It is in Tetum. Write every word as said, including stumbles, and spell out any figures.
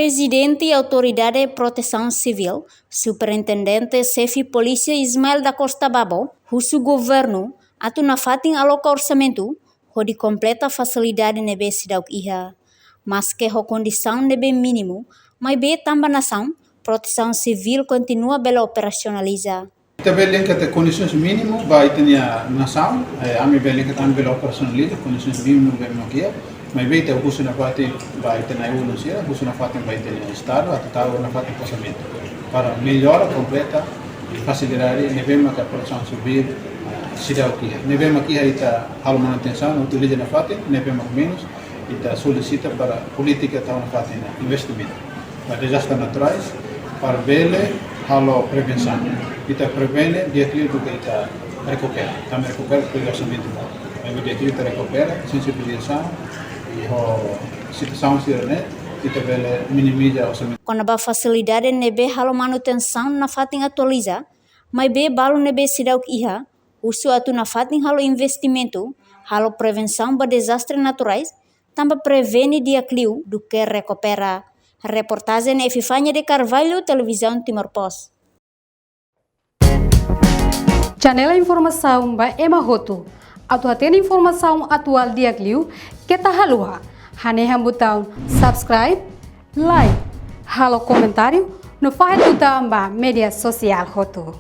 Prezidente Autoridade Protesaun Sivíl, Superintendente Xefe Polísia Ismael da Costa Babo, husu governu atu nafatin aloka orsamentu hodi kompleta fasilidade ne'ebé seidauk iha. Maske ho kondisaun ne'ebé mínimu, maibé tanba nasaun, protesaun sivíl kontinua bele operasionaliza. Ita bele dehan katak kondisaun mínimu ba ita-nia nasaun, eh, ami bele dehan katak ami bele operasionaliza kondisaun mínimu ne'ebé mak iha, maibé ita husu nafatin ba ita-nia ulun sira, husu nafatin ba ita-nia Estadu, atu tau nafatin orsamentu para mellora, kompleta fasilidade ne'ebé maka protesaun sivíl seidauk iha. Ne'ebé mak iha ita halo manutensaun, utiliza nafatin, ne'ebé mak menus, ita solisita para polítika tau nafatin investimentu ba dezastre naturais, para bele halo prevensaun. Ita prevene di'ak liu duké ita rekupera. Tanba rekupera presiza orsamentu ba. Maibé di'ak liu ita rekupera, sensibilizasaun, i ho situasaun sira-ne'e, ita bele minimiza orsamentu. Kona-ba fasilidade ne'ebé halo manutensaun nafatin atualiza, maibé balu ne'ebé seidauk iha, husu atu nafatin halo investimentu, halo prevensaun ba dezastre naturais, tanba prevene di'ak liu duké rekupera. Reportajen Epifania de Carvalho, Televizaun Timor Post. Janela informasaun ba ema hotu. Atu hatene informasaun atuál di'ak liu, keta haluha hanehan butaun subscribe, like, halo komentáriu, no fahe tutan ba média sosiál hotu.